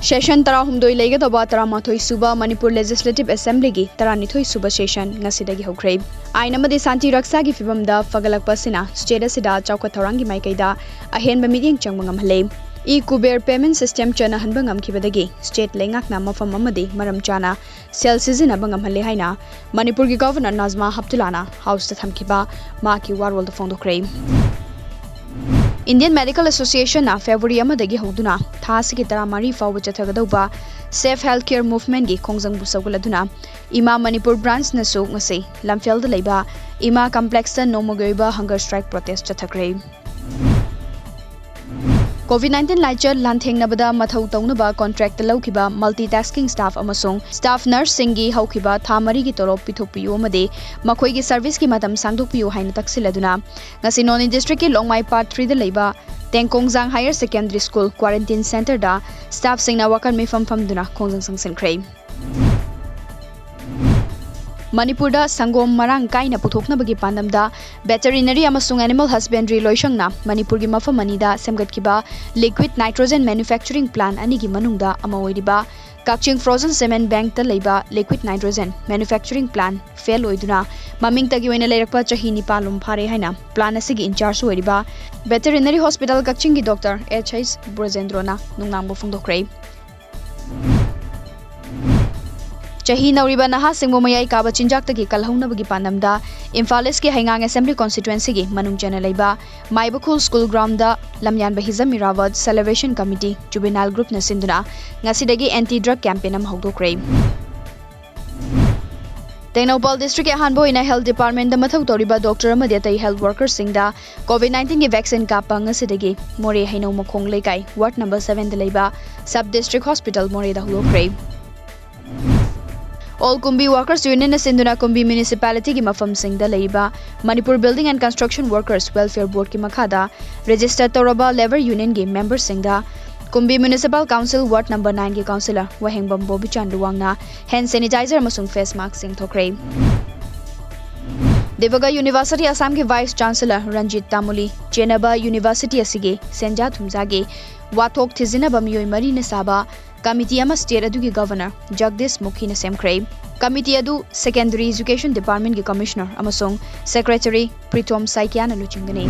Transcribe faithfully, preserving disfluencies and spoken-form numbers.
Session ꯇꯔꯥꯍꯨꯝꯗꯣꯏ ꯂꯩꯒꯗꯧꯕ ꯇꯔꯥꯃꯥꯊꯣꯏ ꯁꯨꯕ ꯃꯅꯤꯄꯨꯔ Legislative Assemblyꯒꯤ ꯇꯔꯥꯅꯤꯊꯣꯏ ꯁꯨꯕ session ꯉꯁꯤꯗꯒꯤ ꯍꯧꯈ꯭ꯔꯦ꯫ ꯑꯥꯏꯟ ꯑꯃꯗꯤ ꯁꯥꯟꯇꯤ ꯔꯛꯁꯥꯒꯤ ꯐꯤꯕꯝꯗ ꯐꯒꯠꯂꯛꯄ ꯑꯁꯤꯅ state ꯑꯁꯤꯗ ꯆꯥꯎꯈꯠ ꯊꯧꯔꯥꯡꯒꯤ ꯃꯥꯏꯀꯩꯗ ꯑꯍꯦꯟꯕ ꯃꯤꯠꯌꯦꯡ ꯆꯪꯕ ꯉꯝꯍꯜꯂꯦ꯫ E-Kuber payment system ꯆꯠꯅꯍꯟꯕ ꯉꯝꯈꯤꯕꯗꯒꯤ state ꯂꯩꯉꯥꯛꯅ ꯃꯐꯝ ꯑꯃꯗꯤ ꯃꯔꯝ ꯆꯥꯅ ꯁꯦꯜ ꯁꯤꯖꯤꯟꯅꯕ ꯉꯝꯍꯜꯂꯦ ꯍꯥꯏꯅ ꯃꯅꯤꯄꯨꯔꯒꯤ Governor ꯅꯥꯖꯃꯥ ꯍꯞꯇꯨꯂꯥꯅ Houseꯇ ꯊꯝꯈꯤꯕ ꯃꯍꯥꯛꯀꯤ ꯋꯥꯔꯣꯜꯗ ꯐꯣꯡꯗꯣꯛꯈ꯭ꯔꯦ꯫ Indian Medical Associationꯅ February ꯑꯃꯗꯒꯤ ꯍꯧꯗꯨꯅ ꯊꯥ ꯑꯁꯤꯒꯤ ꯇꯔꯥꯃꯔꯤ ꯐꯥꯎꯕ ꯆꯠꯊꯒꯗꯧꯕ Safe Healthcare Movementꯀꯤ ꯈꯣꯡꯖꯪꯕꯨ ꯁꯧꯒꯠꯂꯗꯨꯅ ꯏꯃꯥ ꯃꯅꯤꯄꯨꯔ branchꯅꯁꯨ ꯉꯁꯤ ꯂꯝꯐꯦꯜꯗ ꯂꯩꯕ ꯏꯃꯥ complexꯇ ꯅꯣꯡꯃꯒꯤ ꯑꯣꯏꯕ hunger strike protest ꯆꯠꯊꯈ꯭ꯔꯦ꯫ COVID nineteen ꯂꯥꯏꯆꯠ ꯂꯥꯟꯊꯦꯡꯅꯕꯗ ꯃꯊꯧ ꯇꯧꯅꯕ contractꯇ ꯂꯧꯈꯤꯕ multitasking staff ꯑꯃꯁꯨꯡ staff nurseꯁꯤꯡꯒꯤ ꯍꯧꯈꯤꯕ ꯊꯥ ꯃꯔꯤꯒꯤ ꯇꯣꯂꯣꯞ ꯄꯤꯊꯣꯛꯄꯤꯌꯨ ꯑꯃꯗꯤ ꯃꯈꯣꯏꯒꯤ serviceꯀꯤ ꯃꯇꯝ ꯁꯥꯡꯗꯣꯛꯄꯤꯌꯨ ꯍꯥꯏꯅ ꯇꯛꯁꯤꯜꯂꯗꯨꯅ ꯉꯁꯤ ꯅꯣꯅꯦ districtꯀꯤ ꯂꯣꯡꯃꯥꯏ Part Threeꯗ ꯂꯩꯕ ꯇꯦꯡꯀꯣꯡꯖꯥꯡ Higher Secondary School quarantine centreꯗ staffꯁꯤꯡꯅ ꯋꯥꯀꯠ ꯃꯤꯐꯝ ꯐꯝꯗꯨꯅ ꯈꯣꯡꯖꯪ ꯆꯪꯁꯤꯟꯈ꯭ꯔꯦ꯫ ꯃꯅꯤꯄꯨꯔꯗ ꯁꯪꯒꯣꯝ ꯃꯔꯥꯡ ꯀꯥꯏꯅ ꯄꯨꯊꯣꯛꯅꯕꯒꯤ ꯄꯥꯟꯗꯝꯗ Veterinary ꯑꯃꯁꯨꯡ Animal Husbandry ꯂꯣꯏꯁꯪꯅ ꯃꯅꯤꯄꯨꯔꯒꯤ ꯃꯐꯝ ꯑꯅꯤꯗ ꯁꯦꯝꯒꯠꯈꯤꯕ liquid nitrogen manufacturing plant ꯑꯅꯤꯒꯤ ꯃꯅꯨꯡꯗ ꯑꯃ ꯑꯣꯏꯔꯤꯕ ꯀꯛꯆꯤꯡ Frozen Cement Bankꯇ ꯂꯩꯕ liquid nitrogen manufacturing plant fail ꯑꯣꯏꯗꯨꯅ ꯃꯃꯤꯡꯇꯒꯤ ꯑꯣꯏꯅ ꯂꯩꯔꯛꯄ ꯆꯍꯤ ꯅꯤꯄꯥꯟ ꯂꯣꯝ ꯐꯥꯔꯦ ꯍꯥꯏꯅ plant ꯑꯁꯤꯒꯤ in-charge ꯑꯣꯏꯔꯤꯕ Veterinary Hospital ꯀꯛꯆꯤꯡꯒꯤ Doctor H H ꯕ꯭ꯔꯖꯦꯟꯗ꯭ꯔꯣꯅ ꯅꯨꯡꯅꯥꯡꯕ ꯐꯣꯡꯗꯣꯛꯈ꯭ꯔꯦ꯫ ꯆꯍꯤ ꯅꯧꯔꯤꯕ ꯅꯍꯥꯁꯤꯡꯕꯨ ꯃꯌꯥꯏ ꯀꯥꯕ ꯆꯤꯟꯖꯥꯛꯇꯒꯤ ꯀꯜꯍꯧꯅꯕꯒꯤ ꯄꯥꯟꯗꯝꯗ ꯏꯝꯐꯥꯜ Eastꯀꯤ ꯍꯩꯉꯥꯡ Assembly Constituencyꯒꯤ ꯃꯅꯨꯡ ꯆꯟꯅ ꯂꯩꯕ ꯃꯥꯏꯕꯈꯨꯜ School Groundꯗ ꯂꯝꯌꯥꯟꯕ Hijam Irabot Salvation Committee Juvenile Groupꯅ ꯁꯤꯟꯗꯨꯅ ꯉꯁꯤꯗꯒꯤ anti drug campaign ꯑꯃ ꯍꯧꯗꯣꯛꯈ꯭ꯔꯦ꯫ ꯇꯦꯡꯅꯧꯄꯥꯜ districtꯀꯤ ꯑꯍꯥꯟꯕ ꯑꯣꯏꯅ health departmentꯗ ꯃꯊꯧ ꯇꯧꯔꯤꯕ doctor ꯑꯃꯗꯤ ꯑꯇꯩ health workerꯁꯤꯡꯗ COVID nineteen ꯒꯤ vaccine ꯀꯥꯞꯄ ꯉꯁꯤꯗꯒꯤ ꯃꯣꯔꯦ ꯍꯩꯅꯧ ꯃꯈꯣꯡ ꯂꯩꯀꯥꯏ ward number sevenꯗ ꯂꯩꯕ sub district hospital ꯃꯣꯔꯦꯗ ꯍꯧꯗꯣꯛꯈ꯭ꯔꯦ꯫ All Kumbi Workers Unionꯅ ꯁꯤꯟꯗꯨꯅ ꯀꯨꯝꯕꯤ municipalityꯒꯤ ꯃꯐꯝꯁꯤꯡꯗ ꯂꯩꯔꯤꯕ Manipur Building and Construction Workers Welfare Boardꯀꯤ ꯃꯈꯥꯗ register ꯇꯧꯔꯕ labour unionꯒꯤ memberꯁꯤꯡꯗ ꯀꯨꯝꯕꯤ Municipal Council ward number nineꯒꯤ councillor ꯋꯥꯍꯦꯡꯕꯝ ꯕꯣꯕꯤꯆꯥꯟ ꯂꯨꯋꯥꯡꯅ hand sanitizer ꯑꯃꯁꯨꯡ face mask ꯌꯦꯟꯊꯣꯛꯈ꯭ꯔꯦ꯫ ꯗꯤꯕꯒ ꯌꯨꯅꯤꯚꯔꯁꯤꯇꯤ ꯑꯁꯥꯝꯒꯤ ꯚꯥꯏꯁ ꯆꯥꯟꯁꯦꯂꯔ ꯔꯟꯖꯤꯠ ꯇꯥꯃꯨꯂꯤ ꯆꯦꯟꯅꯕ ꯌꯨꯅꯤꯚꯔꯁꯤꯇꯤ ꯑꯁꯤꯒꯤ ꯁꯦꯟꯖꯥ ꯊꯨꯝꯖꯥꯒꯤ ꯋꯥꯊꯣꯛ ꯊꯤꯖꯤꯟꯅꯕ ꯃꯤꯑꯣꯏ ꯃꯔꯤꯅ ꯁꯥꯕ ꯀꯃꯤꯇꯤ ꯑꯃ ꯁ꯭ꯇꯦꯠ ꯑꯗꯨꯒꯤ ꯒꯚꯔꯅꯔ ꯖꯒꯗꯤꯁ ꯃꯨꯈꯤꯅ ꯁꯦꯝꯈ꯭ꯔꯦ꯫ ꯀꯃꯤꯇꯤ ꯑꯗꯨ ꯁꯦꯀꯦꯟꯗꯔꯤ ꯑꯦꯖꯨꯀꯦꯁꯟ ꯗꯤꯄꯥꯔꯠꯃꯦꯟꯠꯀꯤ ꯀꯃꯤꯁꯅꯔ ꯑꯃꯁꯨꯡ ꯁꯦꯀ꯭ꯔꯦꯇꯔꯤ ꯄ꯭ꯔꯤꯇꯣꯝ ꯁꯥꯏꯀꯤꯌꯥꯅ ꯂꯨꯆꯤꯡꯒꯅꯤ꯫